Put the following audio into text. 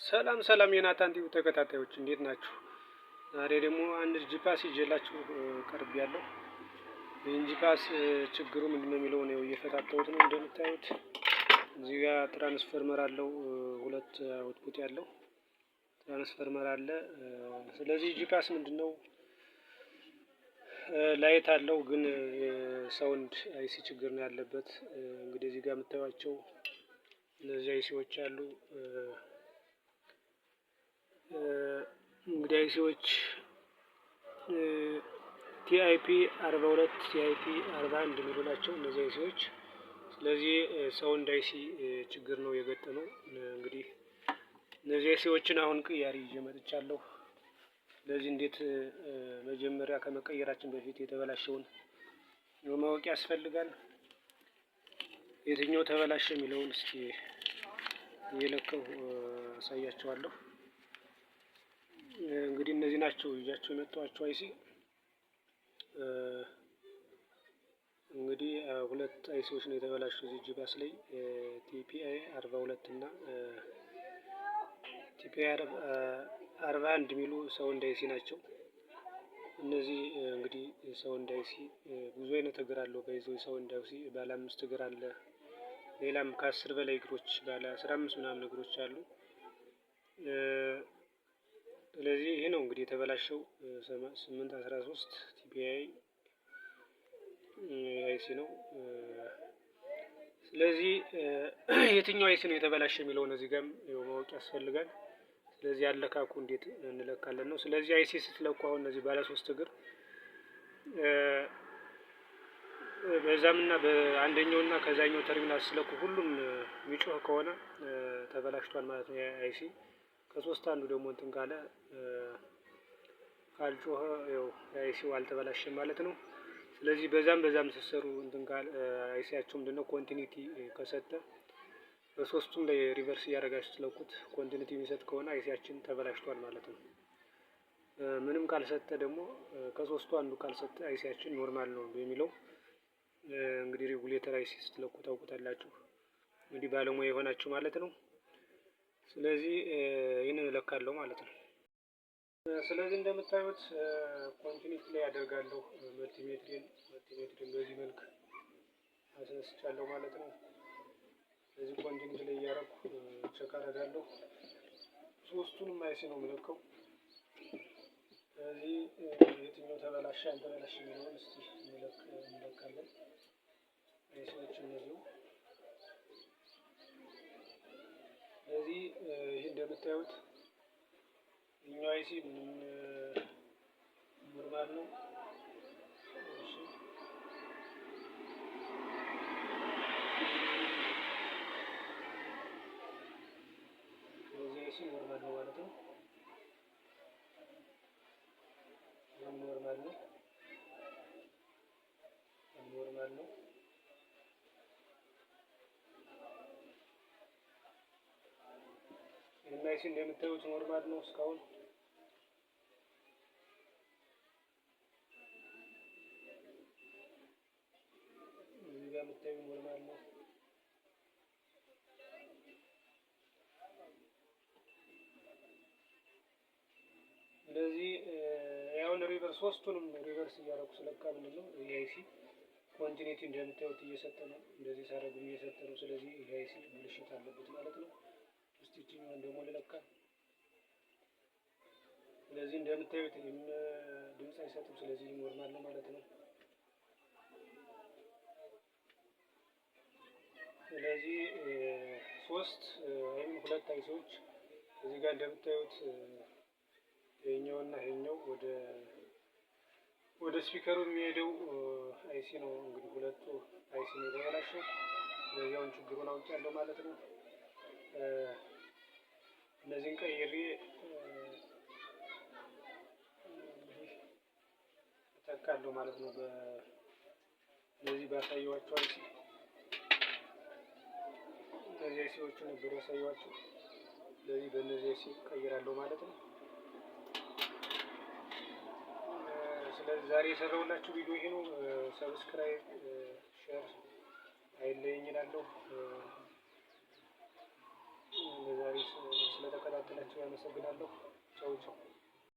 ሰላም ሰላም የናታን ቲዩብ ተከታታዮች፣ እንዴት ናችሁ? ዛሬ ደግሞ አንድ ጂፓስ ይዤላችሁ ቀርቤያለሁ። ይህን ጂፓስ ችግሩ ምንድነው የሚለው ነው እየፈታተሁት ነው። እንደምታዩት እዚህ ጋር ትራንስፈርመር አለው፣ ሁለት output ያለው ትራንስፈርመር አለ። ስለዚህ ጂፓስ ምንድነው? Light አለው ግን sound IC ችግር ነው ያለበት። እንግዲህ እዚህ ጋር የምታዩቸው እነዚህ IC ዎች አሉ። እንግዲህ IC ዎች TIP 42፣ TIP 41 የሚሉ ናቸው እነዚህ IC ዎች። ስለዚህ sound IC ችግር ነው የገጠመው። እንግዲህ እነዚህ IC ዎችን አሁን ቅያሪ ይዤ መጥቻለሁ። ስለዚህ እንዴት መጀመሪያ ከመቀየራችን በፊት የተበላሸውን ማወቅ ያስፈልጋል። የትኛው ተበላሸ የሚለውን እስኪ እየለካሁ አሳያችኋለሁ። እንግዲህ እነዚህ ናቸው ይዣቸው የመጣኋቸው IC። እንግዲህ ሁለት IC ዎች ነው የተበላሹ እዚህ ጂፓስ ላይ፣ TPI 42 እና TPI 41 የሚሉ sound IC ናቸው። እነዚህ እንግዲህ sound IC ብዙ አይነት እግር አለው። በይዘው sound IC ባለ አምስት እግር አለ። ሌላም ከ10 በላይ እግሮች፣ ባለ 15 ምናምን እግሮች አሉ። ስለዚህ ይሄ ነው እንግዲህ የተበላሸው 813 TPI IC ነው። ስለዚህ የትኛው IC ነው የተበላሸ የሚለውን እዚህ ጋርም ማወቅ ያስፈልጋል። ስለዚህ አለካኩ እንዴት እንለካለን ነው። ስለዚህ IC ስትለኩ አሁን እነዚህ ባለ ሶስት እግር በዛምና በአንደኛውና ከዛኛው ተርሚናል ስትለኩ ሁሉም የሚጮህ ከሆነ ተበላሽቷል ማለት ነው IC። ከሶስት አንዱ ደግሞ እንትን ካለ፣ ካልጮኸ ያው IC ው አልተበላሸም ማለት ነው። ስለዚህ በዛም በዛም ስትሰሩ እንትን ካለ IC ያቸው ምንድነው continuity ከሰጠ፣ በሶስቱም ላይ reverse እያደረጋችሁ ስትለኩት continuity የሚሰጥ ከሆነ IC ያችን ተበላሽቷል ማለት ነው። ምንም ካልሰጠ ደግሞ፣ ከሶስቱ አንዱ ካልሰጠ IC ያችን normal ነው የሚለው። እንግዲህ regulator IC ስትለኩ ታውቁታላችሁ። እንግዲህ ባለሙያ የሆናችሁ ማለት ነው። ስለዚህ ይህንን እለካለሁ ማለት ነው። ስለዚህ እንደምታዩት continuity ላይ ያደርጋለሁ። Multimeter ኤን በዚህ መልክ አስነስቻለሁ ማለት ነው። ስለዚህ continuity ላይ እያደረኩ check አደርጋለሁ። ሶስቱንም IC ነው የምለካው። ስለዚህ የትኛው ተበላሸ አልተበላሸ የሚለውን እስቲ እንለካለን። IC ዎች እነዚሁ። ስለዚህ ይህ እንደምታዩት ይህኛው IC ምንም normal ነው። እሺ፣ ስለዚህ IC normal ነው ማለት ነው። ይህም normal ነው። Normal ነው። ይህም IC እንደምታዩት normal ነው እስካሁን። እዚህ ጋር የምታዩ normal ነው። ስለዚህ ያውን reverse፣ ሶስቱንም reverse እያደረኩ ስለካ ምንድን ነው ይህ IC continuity እንደምታዩት እየሰጠ ነው። እንደዚህ ሳደርግም እየሰጠ ነው። ስለዚህ ይህ IC ብልሽት አለበት ማለት ነው። እስቲ ይችኛዋን ደግሞ ልለካ። ስለዚህ እንደምታዩት ይህም ድምፅ አይሰጥም። ስለዚህ normal ነው ማለት ነው። ስለዚህ ሶስት ወይም ሁለት IC ዎች እዚህ ጋር እንደምታዩት ይሄኛው እና ይሄኛው ወደ speaker ኡ የሚሄደው IC ነው። እንግዲህ ሁለቱ IC ነው የተበላሸው። ስለዚህ አሁን ችግሩን አውቄያለሁ ማለት ነው። እነዚህን ቀይሬ እንግዲህ እተካለሁ ማለት ነው። በእነዚህ ባሳየኋቸው IC፣ እነዚህ IC ዎቹ ነበር ያሳየኋቸው። ስለዚህ በእነዚህ IC ቀይራለሁ ማለት ነው። ስለዚህ ዛሬ የሰራሁላችሁ ቪዲዮ ይሄ ነው። Subscribe፣ share አይለየኝ እላለሁ። ለዛሬ ስለተከታተላችሁ አመሰግናለሁ። ቻው ቻው።